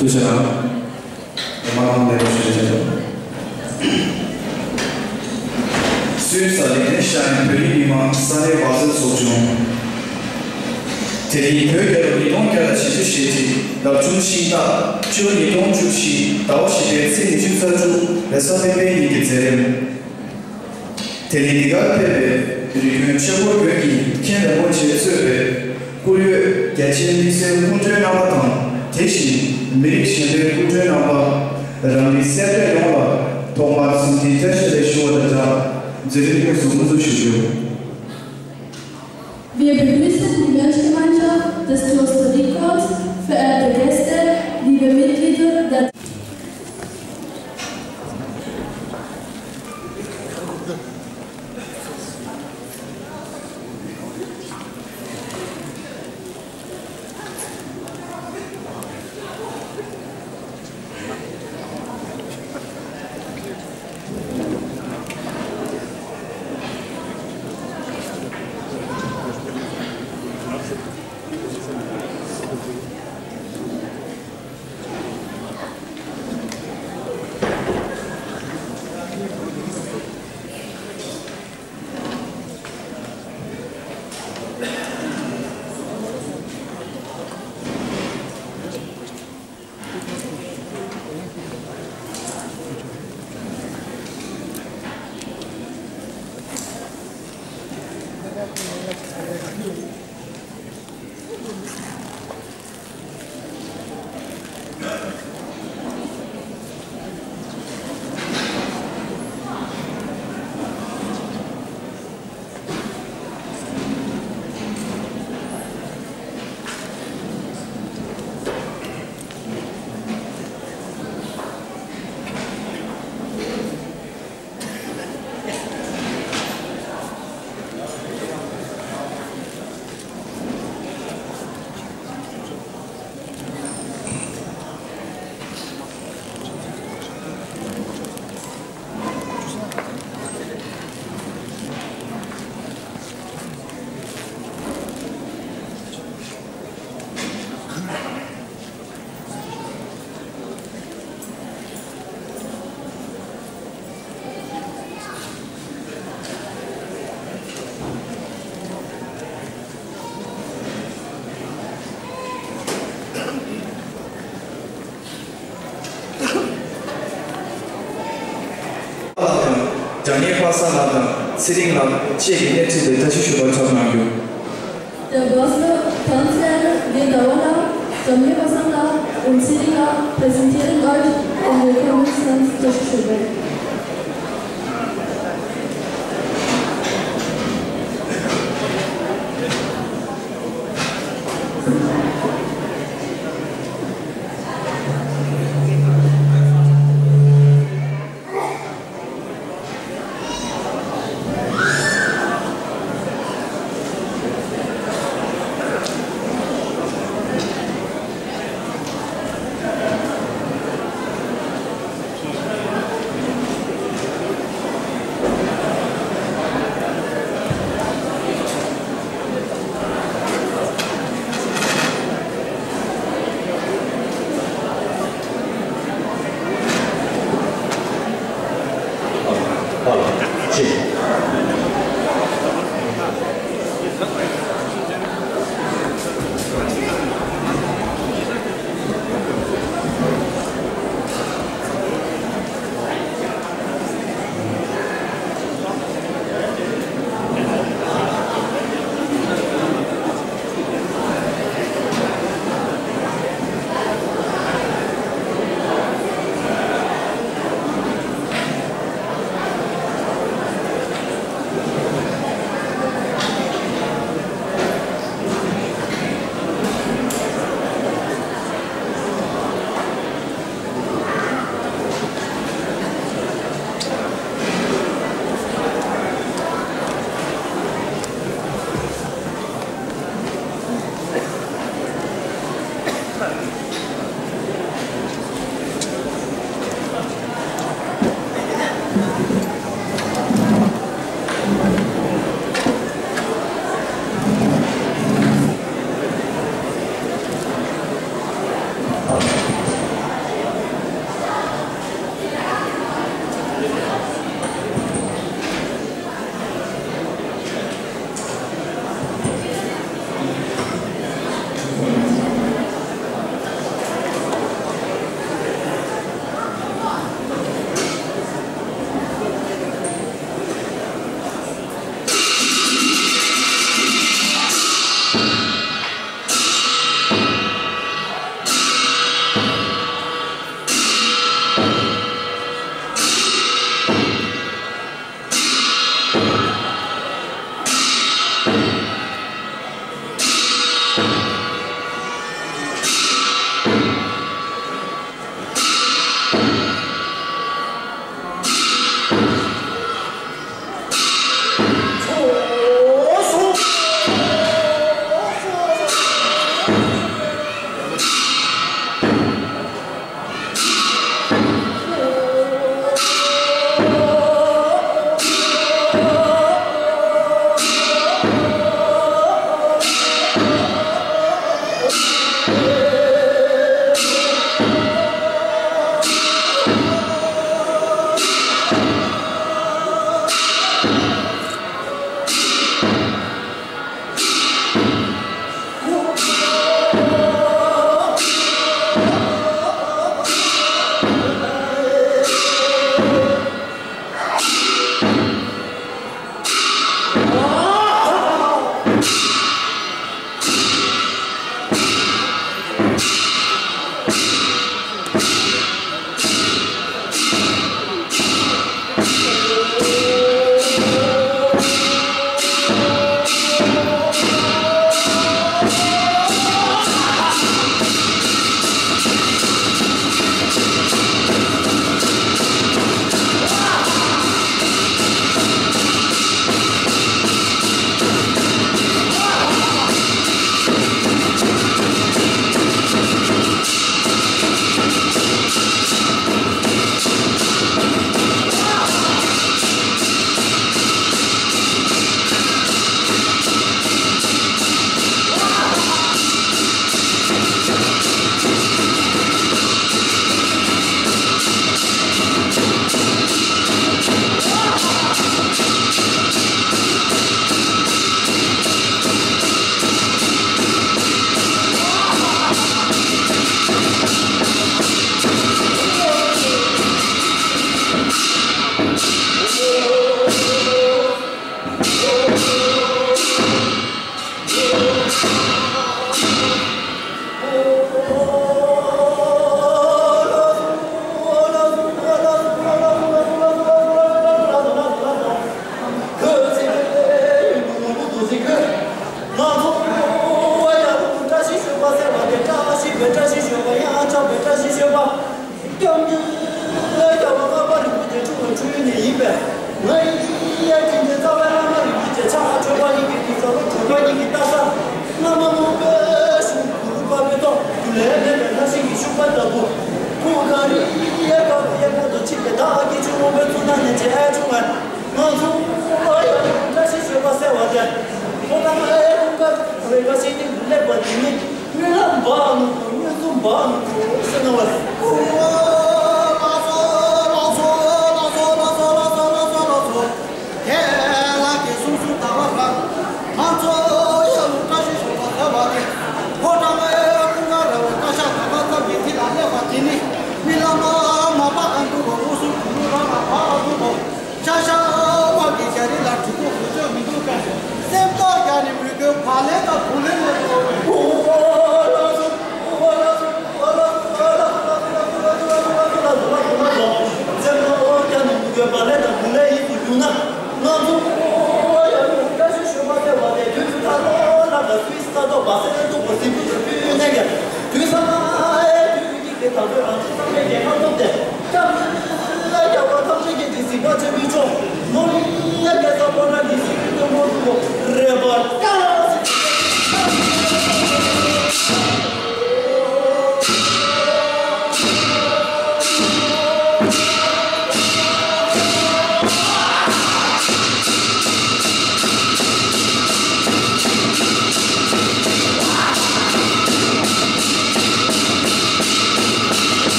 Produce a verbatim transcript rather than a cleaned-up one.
ཐུགས་རྗེ་གནང་། མ་ཧོང་ལེ་ཤོད་བྱེད་དོ། སུད་སི་ལི་ནས་ཤར་བོད་རིགས་མི་མང་ས་གནས་བག་ཚོད་ཚོགས་ཆུང་། དེ་རིང་བོད་རྒྱལ་ལོ་ཉིས་སྟོང་བརྒྱ་དང་བཞི་བཅུ་ཞེ་གཅིག་རབ་བྱུང་ཤིང་སྟག་སྤྱི་ལོ་ཉིས་སྟོང་བཅུ་བཞི་ཟླ་བ་བཞི་པའི་ཚེས་ཉི་ཤུ་རྩ་དྲུག་རེས་གཟའ་སྤེན་པའི་ཉིན་གྱི་མཛད་རིམ། དེ་ནི་འདི་གར་ཕེབས་པའི་རིགས་རྒྱུན་ཆོས་འཁོར་དགོན་གྱི་མཁན་རིན་པོ་ཆེས་གཙོས་པའི་སྐུ་ཡོད་རྒྱ་ཆེན་དམིགས་བསལ་སྐུ་མགྲོན་རྣམ་པ་དང་། དེ་བཞིན་མི་རིགས་གཞན་པའི་སྐུ་མགྲོན་རྣམ་པ། རང་རིགས་སེར་སྐྱ་ཡོངས་ལ་ཐོག་མར་འཚམས་འདྲི་བཀྲ་ཤིས་བདེ་ལེགས་ཞུ་བ་དང་སྦྲགས། མཛད་རིམ་དངོས་སུ་དབུ་འཛུགས་ཞུ་རྒྱུ། Wir begrüßen die Mönchgemeinschaft des Kloster Riedkreuz, verehrte Gäste, liebe Mitglieder der ལགས་དང་། སྒྲ་སྙན་པ་སངས་ལགས་དང་ཚེ་རིང་ལགས་བཅས་ཀྱིས་སྣེ་ཁྲིད་དེ་བཀྲ་ཤིས་བཞུགས་པ་འཁྲབ་གནང་རྒྱུ། Der Basler Tanzlehrer Leda Walla, Jamil Basanga und Sirina präsentieren euch den Willkommenstanz der Schule. སྐྱབས་མགོན་རྒྱལ་བ་ལྔ་པ་རིན་པོ་ཆེ་འཁྲུངས་པའི་འཁྲུངས་ཡུལ་ནས་ཡིན་པས། ང་ཡི་ཡ་དྲིན་ཅན་རྩ་བའི་བླ་མ་རིན་པོ་ཆེ་ཕྱག་ན་ཆོས་པ་ཉིད་ཀྱི་དེ་ཚོ་ལོ་གྲོགས་པོ་ཉིད་ཀྱི་ལྟ་ས། བླ་མ་རྣམ་པའི་གཞུང་གུ་རུ་པ་མེ་ཏོག་རྒྱུ་ལས་མེད་པའི་ལྷ་ཞིག་གི་ཤུག་པ་ལྟ་བུ། ཁུ་ག་རི་ཡའི་བཀའ་བསྒོ་ཡའི་བཀའ་དུ་ཆིབས་པའི་བདག་གི་ཆུ་བོ་པའི་ཚུལ་སྣང་ཉིན་བྱེད་ཨེ་བྱུང་བས། ང་ཚོ་ཨ་ཡ་བཀྲ་ཤིས་བརྗོད་པ་གསལ་བ་དེ། ཁོ་ན་ཨ་ཡ་ཀུན་དགའ་བཀྲ་ཤིས་སྟེང་དུ་སླེབས་པ་དེ་ནི། རྨི་ལམ་འབའ་ནུ་ཐོ་མངོན་སུམ་འབའ་ནུ་ཐོ་ཟེར་ན་བ། ཨོ་ལགས་སོ་ལགས་སོ་ལགས་སོ། དེ་ལ་དེ་གསུང་གསུང་ད་བ་རང་། ང་ཚོ་ཡ་ལུ་བཀྲ་ཤིས་ཤོག་པ་ཟེར་བ་དེ། ཕོ་བྲང་ལ་ཀུན་དགའ་ར་བའི་བཀའ་ཤག་ད་བ་ཙམ་གྱི་ཐིག་ལ་སླེབས་པ་དེ་ནི། རྨི་ལམ་མ་པ་གང་དུ་བ་མངོན་སུམ་དུ་ལུ་རང་ལ་བ་ལ་དུ་བ། ཤ་ཤ་བ་གི་རྒྱ་རི་ལ་གྲི་གུ་གུ་ཅོ་མི་འདུག་ག་སེམས་ཐག་རྒྱ་ནི་མི་དགོས་བ་ལེ་དང་བུ་ལེ་ལེ་ཐོ།